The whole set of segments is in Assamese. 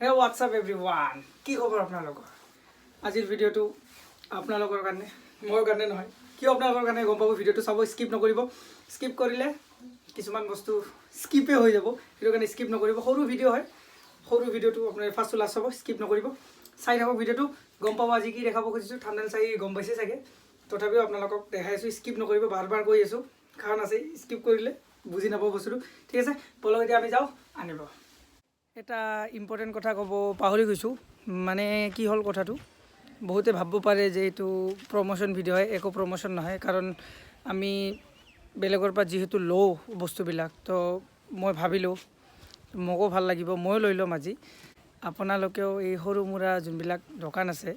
হে হোৱাটছআপ এভৰি ওৱান, কি খবৰ আপোনালোকৰ? আজিৰ ভিডিঅ'টো আপোনালোকৰ কাৰণে, মোৰ কাৰণে নহয়। কিয় আপোনালোকৰ কাৰণে গম পাব, ভিডিঅ'টো চাব, স্কিপ নকৰিব। স্কিপ কৰিলে কিছুমান বস্তু স্কিপে হৈ যাব, সেইটো কাৰণে স্কিপ নকৰিব। সৰু ভিডিঅ' হয়, সৰু ভিডিঅ'টো আপোনাৰ ফাৰ্ষ্ট টু লাষ্ট চাব, স্কিপ নকৰিব, চাই থাকক ভিডিঅ'টো। গম পাব আজি কি দেখাব খুজিছোঁ। থাম্বনেইল চাই গম পাইছে চাগে, তথাপিও আপোনালোকক দেখাই আছোঁ। স্কিপ নকৰিব, বাৰ বাৰ কৈ আছোঁ, কাৰণ আছে স্কিপ কৰিলে বুজি নাপাব বস্তুটো। ঠিক আছে, ব'লক, এতিয়া আমি যাওঁ আনিব। এটা ইম্পৰ্টেণ্ট কথা ক'ব পাহৰি গৈছোঁ। মানে কি হ'ল কথাটো, বহুতে ভাবিব পাৰে যে এইটো প্ৰমোশ্যন ভিডিঅ' হয়। একো প্ৰমোশ্যন নহয়, কাৰণ আমি বেলেগৰ পৰা যিহেতু লওঁ বস্তুবিলাক, তো মই ভাবিলোঁ মোকো ভাল লাগিব, ময়ো লৈ ল'ম আজি। আপোনালোকেও এই সৰু সুৰা যোনবিলাক দোকান আছে,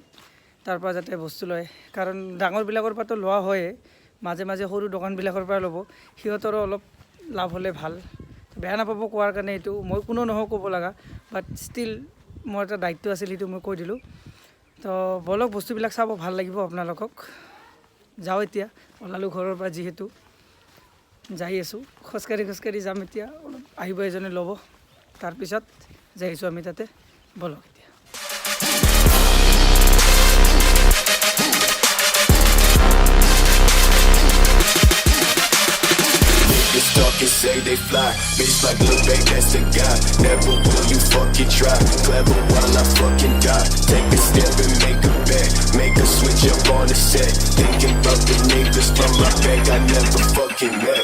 তাৰ পৰা যাতে বস্তু লয়। কাৰণ ডাঙৰবিলাকৰ পৰাতো লোৱা হয়েই, মাজে মাজে সৰু দোকানবিলাকৰ পৰা ল'ব, সিহঁতৰো অলপ লাভ হ'লে ভাল। বেয়া নাপাব কোৱাৰ কাৰণে, এইটো মই কোনো নহওঁ ক'ব লগা, বাট ষ্টিল মোৰ এটা দায়িত্ব আছিল, সেইটো মই কৈ দিলোঁ। তো ব'লক, বস্তুবিলাক চাব, ভাল লাগিব আপোনালোকক। যাওঁ এতিয়া, ওলালোঁ ঘৰৰ পৰা যিহেতু, যাই আছোঁ খোজকাঢ়ি খোজকাঢ়ি যাম এতিয়া। অলপ আহিব, এজনে ল'ব, তাৰপিছত যাই আছোঁ আমি তাতে। ব'লক এতিয়া। Niggas talking, say they fly. Bitch like Lil Babe, that's the guy. Never will you fucking try. Clever while I fucking die. Take a step and make a bet. Make a switch up on the set. Thinking about the niggas from my back I never fucking met.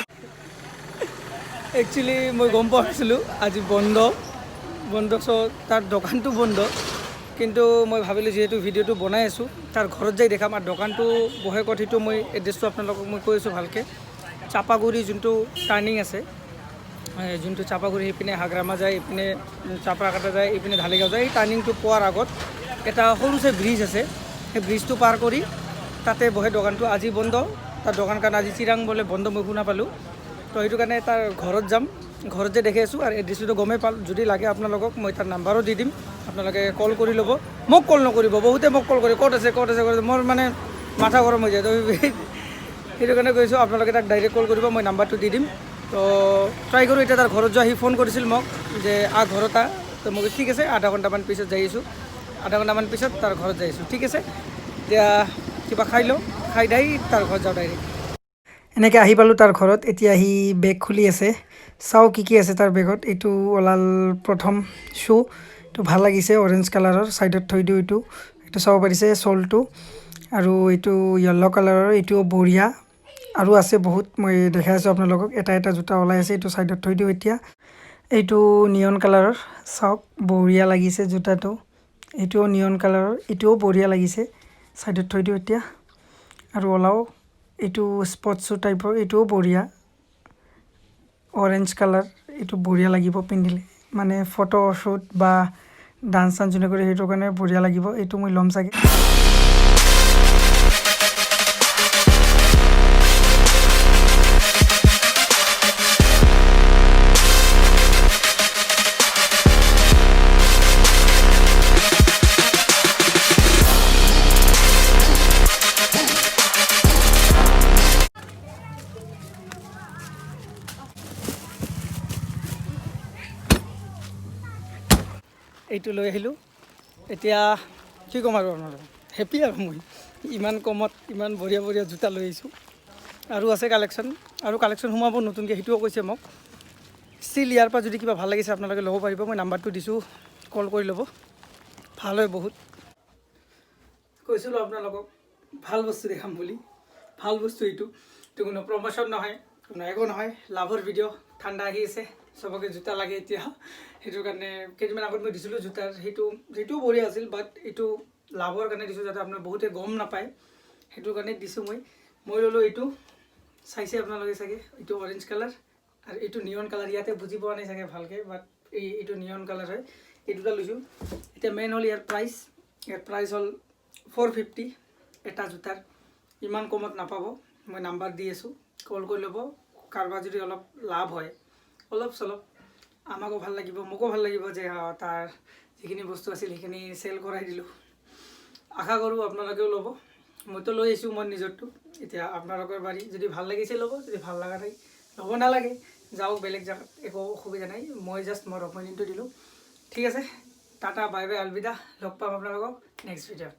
Actually মই গম পোৱা নাছিলোঁ আজি বন্ধ। বন্ধ, চ' তাৰ দোকানটো বন্ধ। কিন্তু মই ভাবিলোঁ যিহেতু ভিডিঅ'টো বনাই আছোঁ, তাৰ ঘৰত যাই দেখাম। আৰু দোকানটো বহে ক'ত, সেইটো মই এড্ৰেছটো আপোনালোকক মই কৈ আছোঁ ভালকৈ। চাপাগুৰি যোনটো টাৰ্ণিং আছে, এই যোনটো চাপাগুৰি, সেইপিনে হাগ্ৰামা যায়, এইপিনে চাপৰাকাটা যায়, এইপিনে ঢালিগাঁও যায়। এই টাৰ্ণিংটো পোৱাৰ আগত এটা সৰু চাই ব্ৰিজ আছে, সেই ব্ৰিজটো পাৰ কৰি তাতে বহে দোকানটো। আজি বন্ধ তাৰ দোকান, কাৰণ আজি চিৰাং বোলে বন্ধ, মই শুনা পালোঁ। তো সেইটো কাৰণে তাৰ ঘৰত যাম, ঘৰত যে দেখি আছোঁ। আৰু এড্ৰেছটো গমেই পাল। যদি লাগে আপোনালোকক, মই তাৰ নাম্বাৰো দি দিম, আপোনালোকে কল কৰি ল'ব। মোক কল নকৰিব, বহুতে মোক কল কৰে, ক'ত আছে, ক'ত আছে, ক'ত আছে। মোৰ মানে মাথা গৰম হৈ যায়। তো সেইটো কাৰণে কৈছোঁ, আপোনালোকে তাক ডাইৰেক্ট কল কৰিব, মই নাম্বাৰটো দি দিম। তো ট্ৰাই কৰোঁ এতিয়া তাৰ ঘৰত যোৱা। সি ফোন কৰিছিল মোক যে আহ, ঘৰত আহ। তো মই কৈছোঁ, ঠিক আছে, আধা ঘণ্টামান পিছত যাই আছোঁ। আধা ঘণ্টামান পিছত তাৰ ঘৰত যাই আছোঁ। ঠিক আছে, এতিয়া কিবা খাই লওঁ, খাই দাই তাৰ ঘৰত যাওঁ ডাইৰেক্ট। এনেকৈ আহি পালোঁ তাৰ ঘৰত। এতিয়া সি বেগ খুলি আছে, চাওঁ কি কি আছে তাৰ বেগত। এইটো ওলাল প্ৰথম শ্বু, এইটো ভাল লাগিছে, অৰেঞ্জ কালাৰৰ, ছাইডত থৈ দিওঁ এইটো। এইটো চাব পাৰিছে চলটো। আৰু এইটো য়েল্ল' কালাৰৰ, এইটোও বঢ়িয়া। আৰু আছে বহুত, মই দেখাই আছোঁ আপোনালোকক। এটা এটা জোতা ওলাই আছে, এইটো ছাইডত থৈ দিওঁ এতিয়া। এইটো নিয়ন কালাৰৰ, চাওক, বঢ়িয়া লাগিছে জোতাটো। এইটোও নিয়ন কালাৰৰ, এইটোও বঢ়িয়া লাগিছে, ছাইডত থৈ দিওঁ এতিয়া। আৰু ওলাও এইটো স্পৰ্টছ শ্বু টাইপৰ, এইটোও বঢ়িয়া, অৰেঞ্জ কালাৰ। এইটো বঢ়িয়া লাগিব পিন্ধিলে, মানে ফটো শ্বুট বা ডান্স চান্স যোনে কৰে, সেইটোৰ কাৰণে বঢ়িয়া লাগিব। এইটো মই ল'ম চাগে। এইটো লৈ আহিলোঁ। এতিয়া কি ক'ম আৰু আপোনালোকক, হেপী আৰু মই, ইমান কমত ইমান বঢ়িয়া বঢ়িয়া জোতা লৈ আহিছোঁ। আৰু আছে কালেকশ্যন, আৰু কালেকশ্যন সোমাব নতুনকৈ, সেইটোও কৈছে মোক। ষ্টিল ইয়াৰ পৰা যদি কিবা ভাল লাগিছে, আপোনালোকে ল'ব পাৰিব। মই নাম্বাৰটো দিছোঁ, কল কৰি ল'ব। ভাল হয় বহুত। কৈছিলোঁ আপোনালোকক ভাল বস্তু দেখাম বুলি, ভাল বস্তু এইটো। এইটো কোনো প্ৰমোশ্যন নহয়, কোনো একো নহয়, লাভৰ ভিডিঅ'। ঠাণ্ডা আহি আছে, চবকে জোতা লাগে এতিয়া। সেইটো কাৰণে কেইদিনমান আগত মই দিছিলোঁ জোতাৰ, সেইটোও বঢ়িয়া আছিল। বাট এইটো লাভৰ কাৰণে দিছোঁ, যাতে আপোনাৰ বহুতে গম নাপায়, সেইটো কাৰণে দিছোঁ মই। মই ল'লোঁ এইটো, চাইছে আপোনালোকে চাগে। এইটো অৰেঞ্জ কালাৰ আৰু এইটো নিয়ন কালাৰ। ইয়াতে বুজি পোৱা নাই চাগে ভালকৈ, বাট এইটো নিয়ন কালাৰ হয়। এই দুটা লৈছোঁ। এতিয়া মেইন হ'ল ইয়াৰ প্ৰাইচ। ইয়াৰ প্ৰাইচ হ'ল 450 এটা জোতাৰ। ইমান কমত নাপাব। মই নাম্বাৰ দি আছোঁ, কল কৰি ল'ব। কাৰোবাৰ যদি অলপ লাভ হয় অলপ চলপ, আমাকো ভাল লাগিব, মোকো ভাল লাগিব যে তাৰ যিখিনি বস্তু আছিল সেইখিনি চেল কৰাই দিলোঁ। আশা কৰোঁ আপোনালোকেও ল'ব। মইতো লৈ আহিছোঁ মই নিজৰটো, এতিয়া আপোনালোকৰ বাৰী। যদি ভাল লাগিছে ল'ব, যদি ভাল লগা নাই ল'ব নালাগে, যাওক বেলেগ জেগাত, একো অসুবিধা নাই। মই জাষ্ট মোৰ অপিনিয়নটো দিলোঁ। ঠিক আছে। Tata, bye bye, Alvida. লগ পাম আপোনালোকক নেক্সট ভিডিঅ'ত।